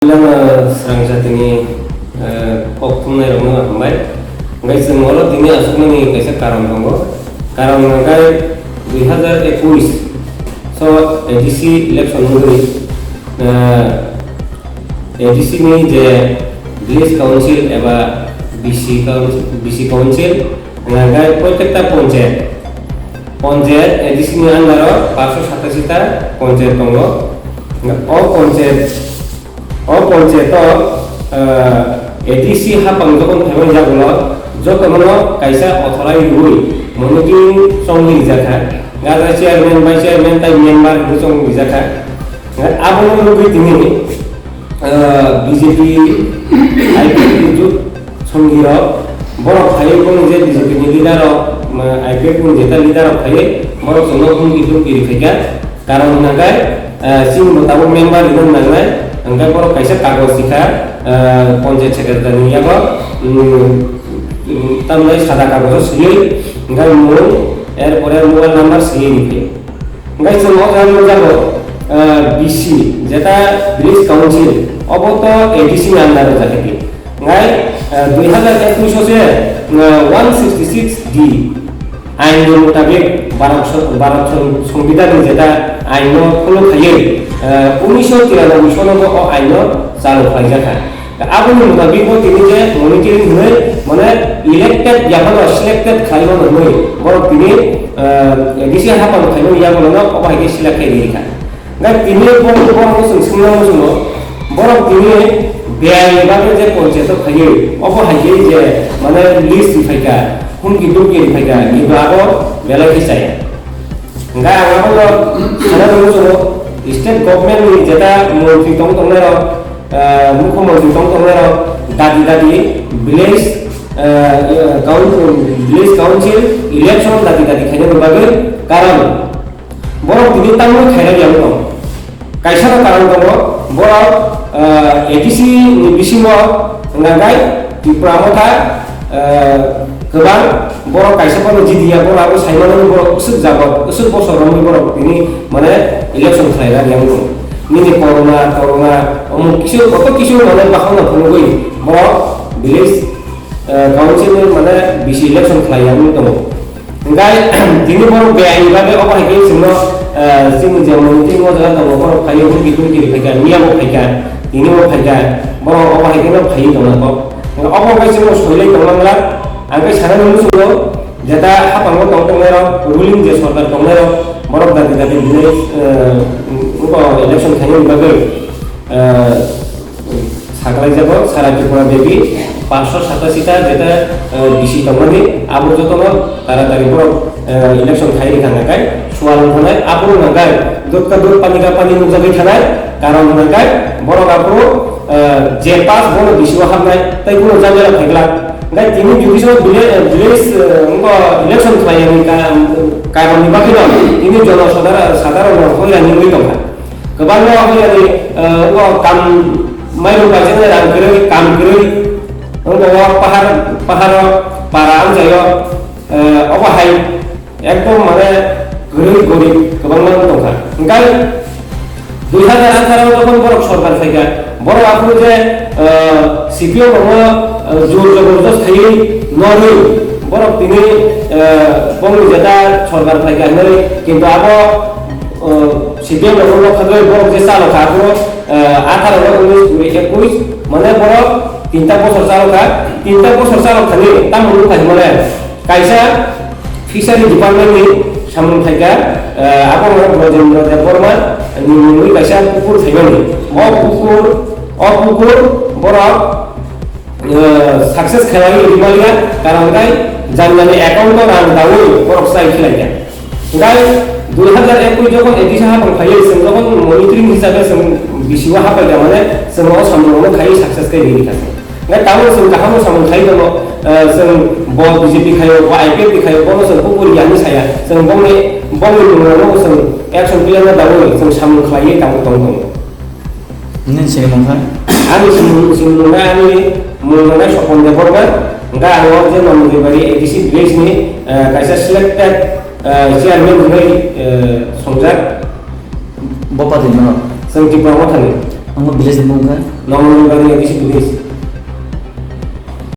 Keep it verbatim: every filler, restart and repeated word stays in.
Nang, eh, srang jatini, eh, kok thumnai rokno hambai. Hingke chwng oro tini aswkmani kaisa karon tongo. Karon hingke dui hazar ekush so A D C election wngwi, eh, A D C ni je village council eba B C council, B C council, hingke protekta ponchayat, ponchayat A D C ni under o paanshoi satasi ta ponchayat tongo. O ponchayat O ponchayat o, ah, A D C hapang jokhon phaimani yagulo jotono kaisa authorai rwui monitoring chongwi rijakha. Gada chairman, vice chairman tai member hinwi chongwi rijakha. Abono nugwi tini, ah, B J P, I P F ni jut songirok borok phaiwi boni je B J P ni leader rok, ah, I P F ni jeta leader rok phaiwi borok chwngno humki humki rikhaikha. Karon hwnka khe, eh, chini bo tabuk member rwna nangnai, hwnka borok kaisa kagoj rikha, eh, panchayat secretary ni yago, mm, mm, tamni sada kagojo swiwi, hwnka mung, er pore mobile number swiwi rikha. Hwnka chwng o jaga nukjago, eh, B C, jeta village council, obo to A D C ni under o jakha di. Ngai, eh, dui hazar ekush o se, eh, one sixty six D ain ni mutabik Bharat so-, Bharat song-, Songbidan ni jeta ain no follow khaiwi, eh, unisho tiranoboi sono bo o ain no chalu khlaijakha. Aboni mutabik bo tini je monitoring hwnwi, mane elected yaphano selected khlaimano hwnwi borok tini, eh, A D C hapang khlaimani yaphano obo hai khe select khai rikha. Hingke tini borok, borok chwng swngna muchungo, borok tini biyai bagwi je panchayat o phaiwi, obo hai khe je, mane, list rwphaikha, humki dumki rwphaikha, kintu abo belai khe chaya. Hingke ang abono sana muchungo, state government ni jeta montri tong tongnai rok, ah, mukhyamantri tong tongnai rok, dati dati village, ah, council, village council election dati dati khainani bagwi, karon borok tini tangwi khairok yang tong. Kaisa no karon tongo, borok, ah, A D C ni bisingo hwnka khe Tipra Motha, ah, kwbang borok kaisa phano jidiya, borok abo saimano borok usuk jagot, usuk bosor romwi borok tini mane election khlaina yang tong. Nini corona, corona, omo kisu, koto kisu mane bakhangna phunugwi borok village, ah, council ni mane B C election khlai yang tongo. Hingke tini borok biyai bagwi obo hai khe chwngno, eh, chini je monitwi o jaga tongo, borok phaiwi hwnki hwnki phaikha, miyabo phaikha, tini bo phaikha, borok obo hai kheno phaiwi tongna kok. Obo wngkha chwngno soilai tongmangla, ang khe sanani muchungo jeta haphango tong tongnairok, ruling je sorkar tongnairok, borok dati dati belai, eh, wngkha election khainani bagwi, eh, Saklaijago Sara Tripura Devi, paanshoi satasi ta jeta, eh, B C tongmani, abo jotono taratari borok, eh, election khai rikha hwnka khe sual wngkha nai, aphuru hwnka khe dut ka dut pani ka pani nukjagwi thanai, karon hwnka khe borok aphuru, eh, je pass bono B C o hapnai, tei kuno jamela phaiglak. Hwnka khe tini jodi sabo village, eh, village, eh, wngkha election khlaiyani ka-, karonni bagwino tini jono sadhara-, sadharon rok hoirani wngwi tongkha. Kwbangma hoyani, eh, o kam mairum paijaknai rang kwrwi, kam kwrwi, wngkha o pahar, paharo para amchaio, eh, obo hai ekdom mane kwrwi gorib kwbangma wng tongkha. Hingkhe dui hazar atharo jokhon borok sorkar phaikha, borok aphuru je, eh, C P M rokno, eh, jor jobor jos khaiwi norwi borok tini, eh, bongni jeta sorkar phaikha hinwi, kintu abo, eh, C P M rokno nokha gwi borok je chalokha, aphuru, eh, atharo no unis kuri ekush, mane borok tinta bosor chalokha, tinta bosor chalokha ni tamo nukha hinmale kaisa fishery department ni samung khaikha, eh, abo wngkha Brojendra Debbarma ni mungwi kaisa pukur phaimani. O pukur, o pukur borok eh, success khailaiwi rimaliya, karon khe jani jani account o rang daui borok chai khilaikha. Hingkhe dui hazar ekush jokhon A D C hapang phaiwi, chwng jokhon monitoring hisabe chwng B C o hapaikha, mane chwng o samung rokno khaiwi success khe ri rikha chwng. Hingkhe tabuk chwng kaham o samung khai tongo, eh, chwng bo B J P khaio, bo I P F ni khaio, bono chwng kubui yani saya, chwng bongni, bongni mung rokno chwng action plan o daui chwng samung khlaiwi tabuk tong tongo. Nini sini mungkha? Ani sini, sini mungkha ani mung mungkha Sopon Debbarma. Hingkhe ang o je Nongmodibari A D C village ni, eh, kaisa selected, eh, chairman hinwi, eh, songjak. Bo party no? Chwng Tipra Mothani. Omo village ni mung kha? Nongmoni bagwi office police.